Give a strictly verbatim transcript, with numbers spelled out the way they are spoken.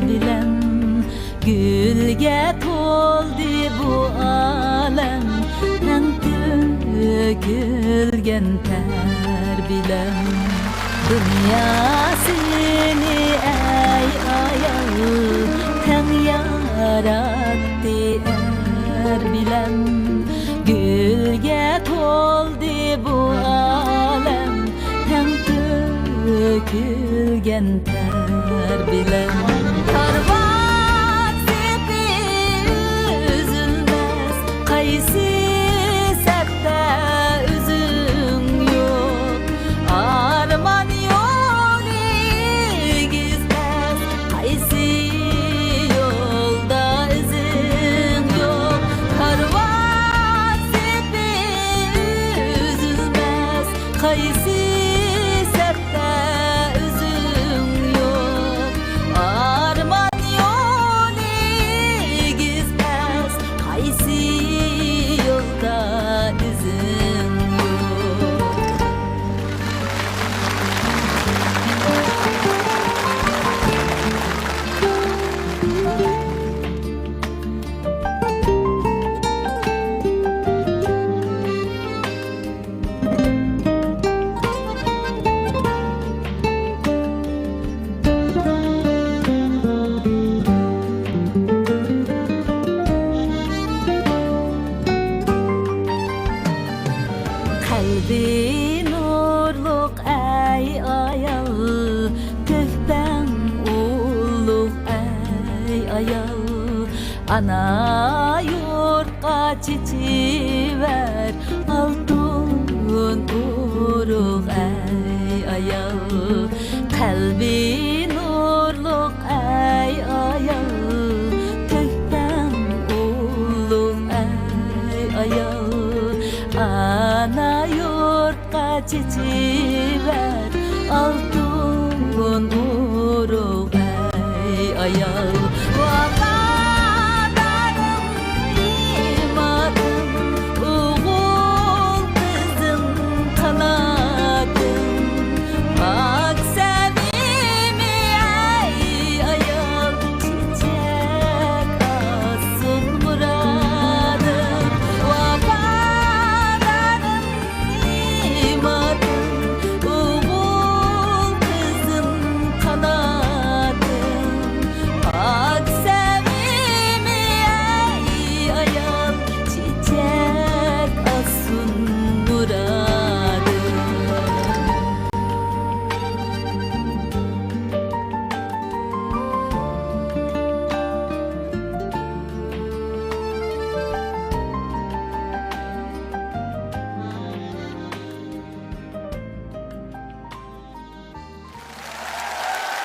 بىلەن، گۈلگە تولدى بۇ ئالەم، تەڭ تۆكۈلگەن تەر بىلەن. دۇنياسىنى ئەي ئايال، تەڭ ياراتتى ئەر بىلەن. گۈلگە تولدى بۇ ئالەم، تەڭ تۆكۈلگەن تەر بىلەن. كارۋان سېپى ئۈزۈلمەس، قايسى سەپتە ئۆزۈڭ يوق؟ ئارمان يولى ئېگىز پەس، قايسى يولدا ئىزىڭ يوق؟ كارۋان سېپى ئۈزۈلمەس، قايسى سەپتە ئۆزۈڭ يوق؟ ئارمان يولى ئېگىز پەس، قايسى يولدا ئىزىڭ يوق؟ قەلبى نۇرلۇق ئەي ئايال، تۆھپەڭ ئۇلۇغ ئەي ئايال. ئانا يۇرتقا چېچەك